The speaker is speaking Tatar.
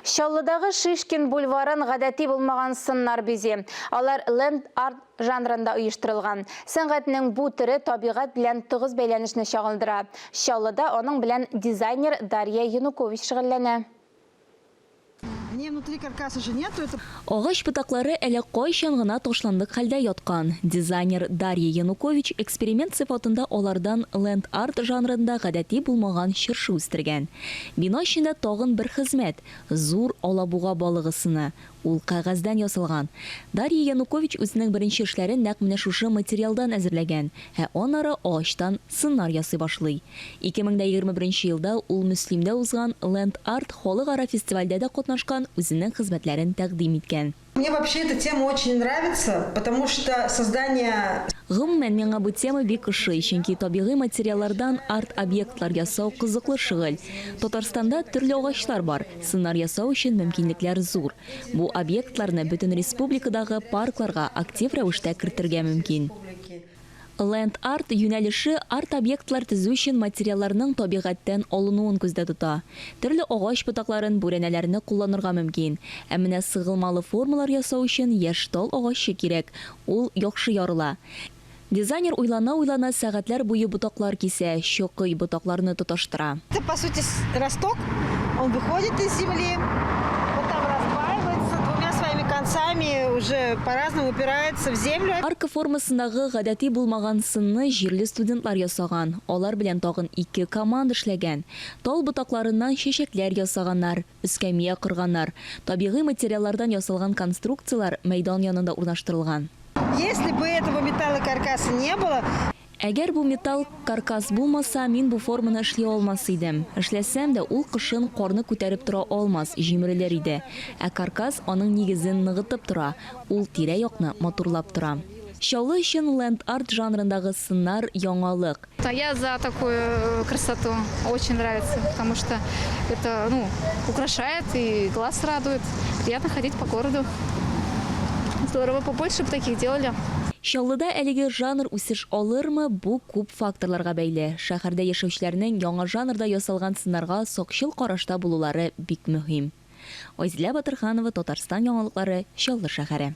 Чаллыдагы Шишкин бульварын гадәти булмаган сыннар бизи. Алар ленд-арт жанрында оештырылган. Сәнгатьнең бу төре табигать белән тыгыз бәйләнешне чагылдыра. Чаллыда аның белән дизайнер Дарья Янукович шөгыльләнә. Агач ботаклары әле кайчан гына ташландык хәлдә яткан. Дизайнер Дарья Янукович эксперимент сыйфатында алардан ленд-арт жанрында гадәти булмаган чыршы үстергән. Бина эчендә тагын бер хезмәт, зур алабуга балыгы сыны. Ул кәгазьдән ясалган. Дарья Янукович үзенең беренче эшләрен нәкъ менә шушы материалдан әзерләгән, ә аннары агачтан сыннар ясый башлый. 2021 елда ул Мөслимдә узган Ленд-арт халыкара фестивальдә дә катнашкан, үзенең хезмәтләрен тәкъдим иткән. Мне вообще эта тема очень нравится, потому что создание. Гомумән, миңа бу тема бик ошый, чөнки табигый материаллардан арт-объектлар ясау кызыклы шөгыль. Татарстанда төрле агачлар бар, сыннар ясау өчен мөмкинлекләр зур. Бу объектларны бөтен республикадагы паркларга актив рәвештә кертергә мөмкин. Ленд-арт юнәлеше арт-объектлар төзү өчен материалларның табигатьтән алынуын күздә тота. Төрле агач ботакларын, бүрәнәләрне кулланырга мөмкин. Ә менә сыгылмалы формалар ясау өчен яшь тал агачы кирәк, ул яхшы ярыла. Дизайнер уйлана-уйлана сәгатьләр буе ботаклар кисә, чокый, ботакларны тоташтыра. Это, по сути, росток, он выходит из земли, вот там раздваивается, двумя своими концами уже по-разному упирается в землю. Арка формасындагы гадәти булмаган сынны җирле студентлар ясаган. Алар белән тагын ике команда эшләгән. Тал ботакларыннан чәчәкләр ясаганнар, эскәмия корганнар. Табигый материаллардан ясалган конструкцияләр мәйдан янында урнаштырылган. Если бы этого металлокаркаса не было. Әгәр бу металл каркас булмаса, мин бу форманы эшли алмас идем. Эшләсәм дә, ул кышын карны күтәреп тора алмас, җимерелер иде. Ә каркас аның нигезен ныгытып тора, ул тирә-якны матурлап тора. Чаллы өчен ленд-арт жанрындагы сыннар, яңалык. Я за такую красоту. Очень нравится, потому что это, ну, украшает и глаз радует. Приятно ходить по городу. Здорово, побольше бы таких делали. Чаллыда әлеге жанр үсеш алырмы, бу күп факторларга бәйле. Шәһәрдә яшәүчеләрнең яңа жанрда ясалган сыннарга сакчыл карашта булулары бик мөһим. Айзилә Батырханова, Татарстан яңалыклары, Чаллы шәһәре.